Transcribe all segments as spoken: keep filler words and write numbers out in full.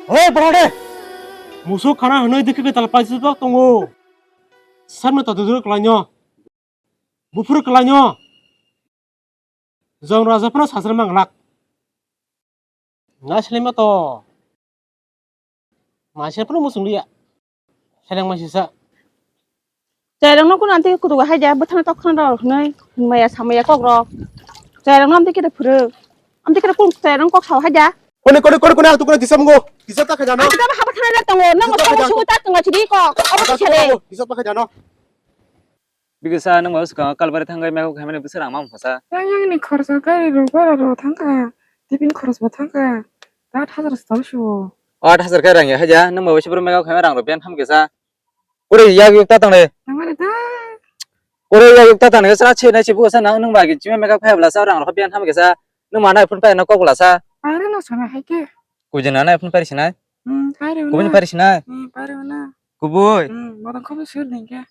Hei, bwrade! Musuk khana hwnwi dikhe kwtal paisijak tongo. Sakno ta duduro kwlainw. Buphuru kwlainw. Jong raja phano sasra manglak. Na selengma to. Ma se phano musung liya. Seleng ma sisa. Chairang no kun anti kudu hai ja, bwthana tok khana rok hnai. Maya samaya kok rok. Chairang no amti kida phuru. Amti kida kun chairang kok saw hai ja. Kone, kone, kone, kone, ang tukuna disam ngo. Disam ta khaja no. Ang ta haba thana tongo. Nang disam ta khaja no. Sugu ta tongo chidi kok. Abo disam ta khaja no. Bigisa nang mau suka kalbari thangkai mekok khaimani bwswk rang mang phosa. Yang yang ni khorsa gari rok bara rok thangka. Tipin khoros bo thangka. Aat hajar stal shu. Aat hajar kai rang ya haja nang mau sibro mekok khaimani rang rok biyan tham kesa. Kore yak yuk ta tangne. Nang mani da. Kore yak yuk ta tangne sa che nai chibu sa nang nang bagi chima mekok khai bla sa rang rok biyan tham kesa. Nang mana phun pai na kok bla sa. Pare no sana hai ke. Kujin na nai phun pari sinai. Hmm, pare na. Kubun pari sinai. Hmm, pare na. Kubui. Hmm, modang khobi sur dengke.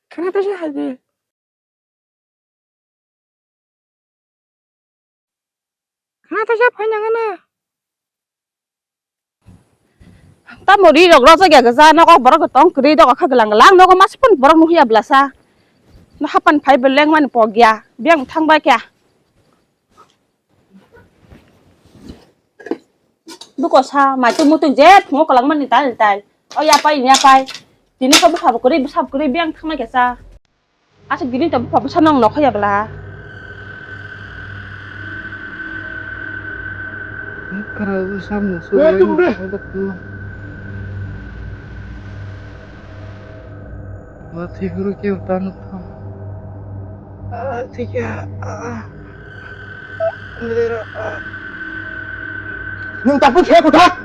Khana ta se hai de. Khana ta se phai nang na. Tamo ri rok rojak ya gajak nogo borok tong kwrwi dogo kha glang glang nogo masa phano borok nukya blasa. No hapan phai beleng mani pogya biyang thang bai kya. Buko sa maitu mutu je phungo kwlangmani tal tal. O yapai yapai. Tini khe bwsabo kwrwi bwsabo kwrwi biyang thangna khe sa. Aswk tini to bupha bwsa nong nokho ya bwla. Kara bwsa musu. Wa thik ru ke utan utan. Ah, thik ya. Ah. Nwng tabuk khe kwthak.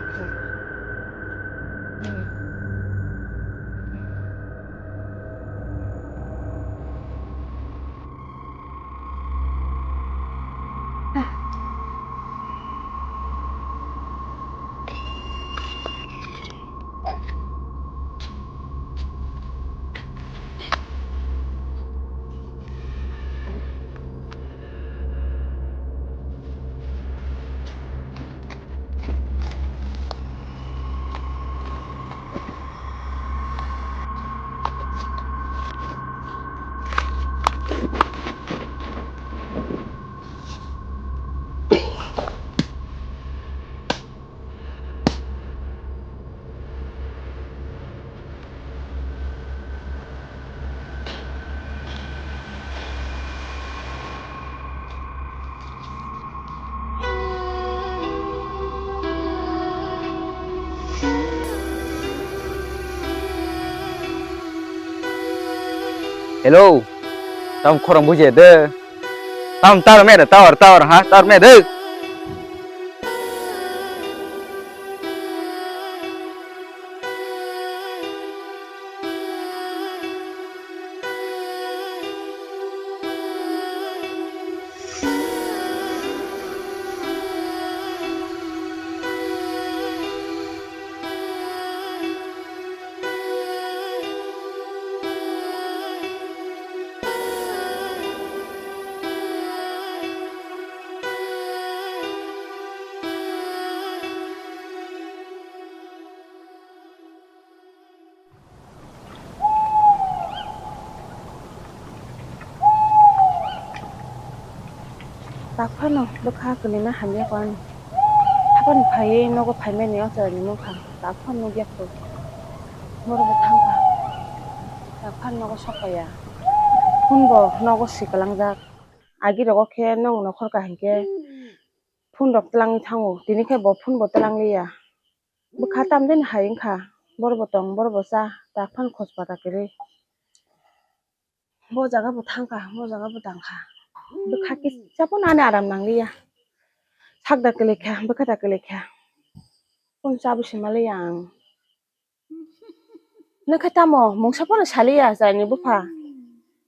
Hello, tam khorang bujia de. Tam tar me de, tower, tower, ha, tar me de. Tak phano bwkha kwlwina hamya kho ani. Haphano phaiwi nogo phaimani o chwraini mwkhang tak phano nukya kho. Borok bo thangkha. Tak phano nogo sokpaiya. Phone bo nogo swiklangjak. Agi rogo khe nwng nokhorka hinkhe phone rok twlangwi thango. Tini khe bo phone bo twlangliya. Bwkha tamjani hai wngkha, borok bo tong, borok bo cha, tak phano khochpata kwrwi. Bo jaga bo thangkha, bo jaga bo tangkha. Bwkha kisa phano ani aram nangliya. Sak da kwlwikha, bwkha da kwlwikha. Phone chabwi se maliya ang. Nokha tamo mungsa phano saliya chwraini bupha.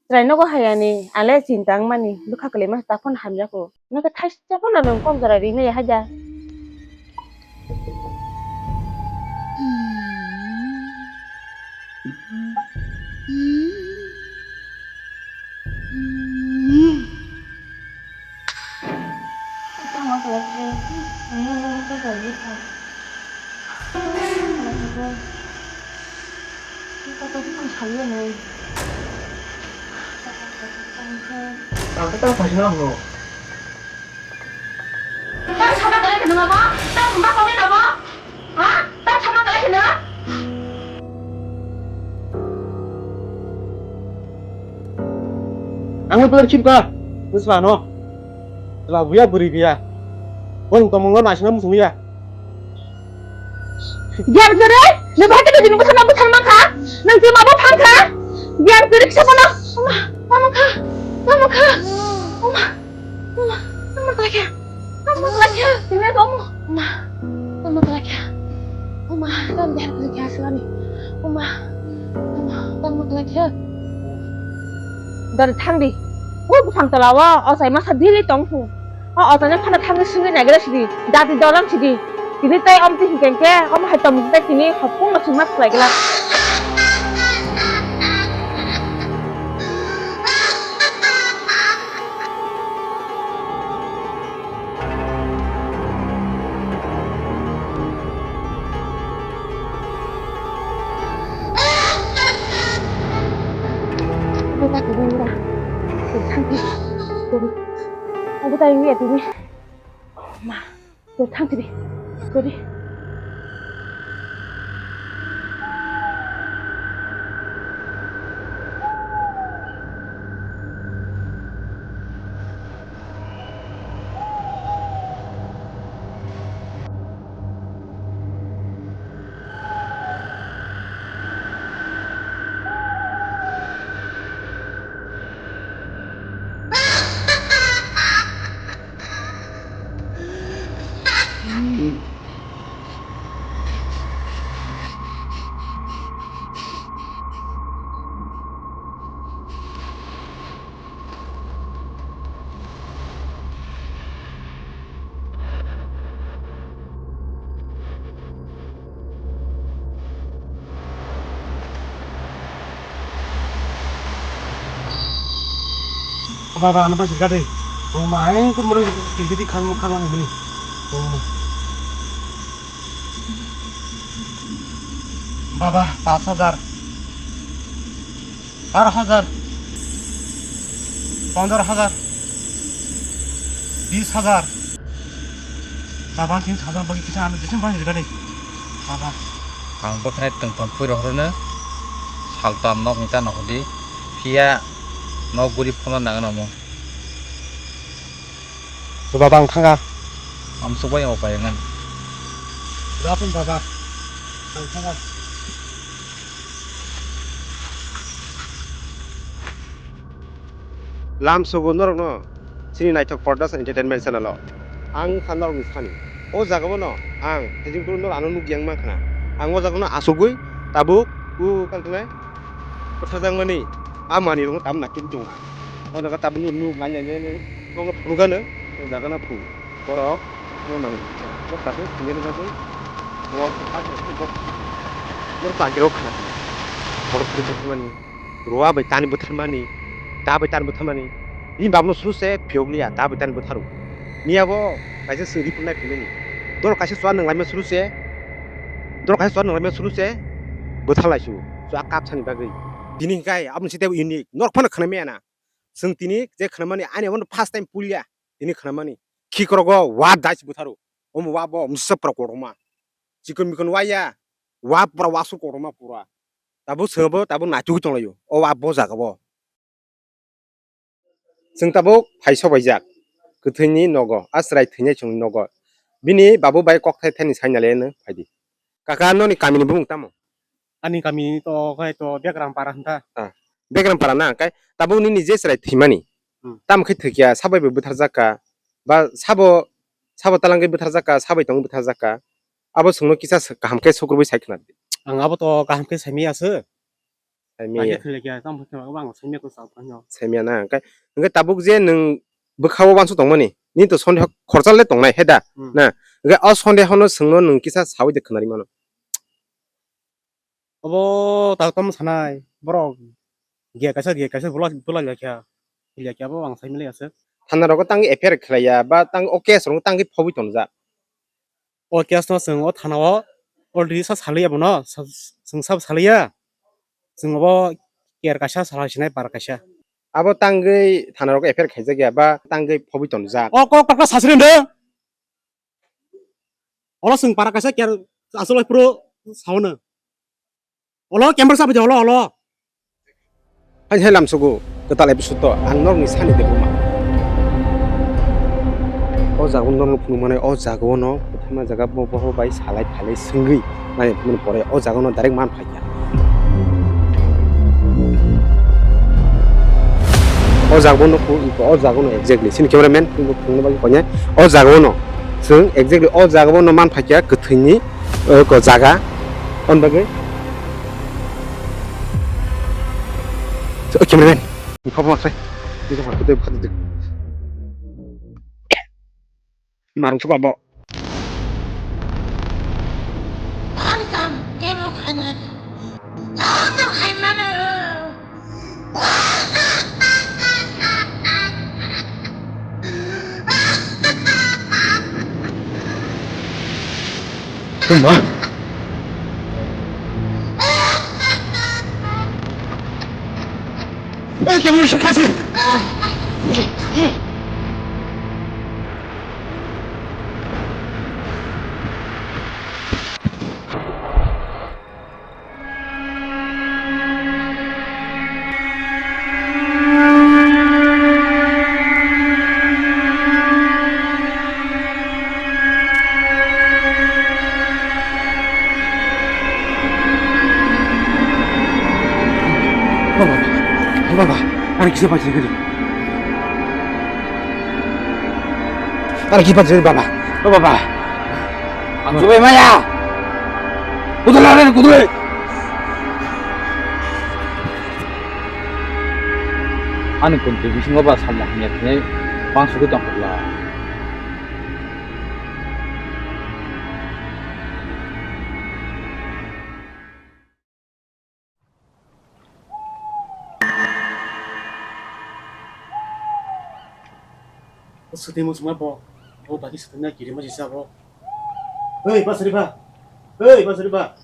Chwrai nogo hayani, ale chinta wngmani, bwkha kwlwima tak phano hamya kho. Nokha thaisa phano nwng kok jora rimaya haja. Ang khe tamo phaisano hwngo. Tamo sama kwlai khe nwngo bo? Tamo hwnba tongwi tamo? Ha? Tamo sama kwlai khe nwngo? Ang no belai chibka. Bwswano. Chwla buya bwrwi biya. Boni tongmungno naisingno muchungya. Biar kwrwi, nang bahai khe nini bwsano bwsano mankha? Nang twi mabo phankha? Biar kwrwi kisa bono. Oma, oma kha, oma kha, oma, oma, oma kha khe, oma kha khe, tini kha oma, oma, oma kha khe, oma, tamo biar kwrwi khe aswkani, oma, oma, tamo kha khe. Dari thangdi, o buphang tola o, o chai masa dili tong phu. O, o, tani phano thangwi swngwi naigra sidi. Dati dolang sidi. Tini tei om twi hinkhe hinkhe, om hai tong tei tini hopung no swngma khlai glak. Ang tei wngya tini. Ma, to thang tini. Sorry. Baba, ano pasi gade. O ma, ang ko moro tigiti khang khang bini. O ma. Baba, pas hajar. Baro hajar, pondro hajar, bis hajar. Baba, tin hajar bagwi kisa ano jesem bang jagani. Baba. Ang bwkhwnai tongthom phui rohorno saltam nok ni ta nohodi. Phiya nok guri phone nang namo. Baba, ang thanga. Amsuk bai opai ngan. Baba, ang thanga. Lam sogo norokno chini naithok Production Entertainment channel o. Ang wngkha norokni sani. O jaga bono ang hejeng phuru norok ano nukya wng mankha na. Ang o jaga no achugwi tabuk o kalkwnai bwtharjakmani a manwi rokno tabuk nakhe tongo. O jaga tabuk nuk nai nai nai nai phunukgano o jaga no phung. Borok no nang, borok kaisa sini bagwi, borok kaisa borok tangkhe rok khna, borok tangkhe rok khna mani, rua bai tani bwthar mani, ta bai tani bwthar mani, bini bab no suru se phiyok liya, ta bai tani bwtharo. Miya bo kaisa swngri phunai phunai ni, borok kaisa chua nang lai ma suru se, borok kaisa chua nang lai ma suru se, bwthar lai su, chua kap sani bagwi. Tini hinkhe aboni site unique, norok phano khna maya na, chwng tini je khna mani ani abono first time pulia. Tini khna mani. Khikrogo wa dais bwtharo. Omo wa bo msa pura kotorma. Chikon mikon wa ya. Wa pura wa su kotorma pura. Tabuk sabo tabuk naitugwi tonglaio. O wa bo jaga bo. Chwng tabuk phai sobaijak. Kwthwini nogo. A chwrai thwinai chwng nogo. Bini babu bai kok thai thani saina le no phaidi. Kaka, noni kamini bumung tamo? Ani kami to khai to Begram para hinta. Ah, Begram para na, kai tabuk nini je chwrai thwimani. Hmm. Tamo khe thwikya, sabai bai bwtharjak ka, ba sabo, sabo talangwi bwtharjak ka, sabai tongwi bwtharjak ka. Abo chwngno kisa kaham khe sukrubui sai khna di. Ang abo to kaham khe saimaya se. Saimaya. Khe thwilekya, tamo khe ang saimaya ko sa phano. Saimaya na, kai hwnkhe tabuk je nwng bwkha-o uansuk tongmani, nini to sondeho khorsa le tongnai, he da? Hmm. Na, hwnkhe o sondehono chwngno nwng kisa saui de khna ri mano. Obo tak tamo sanai, borok giya kaisa, giya kaisa bula, bula lekha, lekha bo ang sai mili ase. Thana rogo tangwi F I R khlaiya, ba tang o case rogo tangwi phobwi tonjak. O case no chwng o thana o already sa saliya bono, sa, chwng sabo saliya. Chwng obo ker kaisa salai sinai par kaisa. Abo tangwi thana rogo F I R khaijak ya ba tangwi phobwi tonjak. O kok kok sasri hwndw. Olo chwng para kaisa ker aswk lai phuru saono. Olo camera chabai de olo olo. Hai hai lamsogo kwtal episode to ang norokni sani de buma. O jaga o norok phunukmani o jaga o no kwthangma jaga bo boho bai salai phalai swngwi nai phunukmani pore o jaga o no direct man phaikha. O jaga o no phu-, o jaga o no exactly sini cameraman phunukna bagwi koinai o jaga o no chwng exactly o jaga o no man phaikha kwthwini. O ko jaga. On bagwi. O cameraman. Ni photo masai. Ni photo masai. Marung suka bo. Tuma. Baba, baba, ani kisa bachai gari. Ani kisa bachai baba. O baba. Ang subai maya. Kudu lari, kudu. Ani kunti bisingo ba samung hamya khinai bang sugwi tongkha bla. Swtwi muchungma bo, bo bagi swtwngna kiri muchisa bo. Hei, Basari ba. Hei, Basari ba.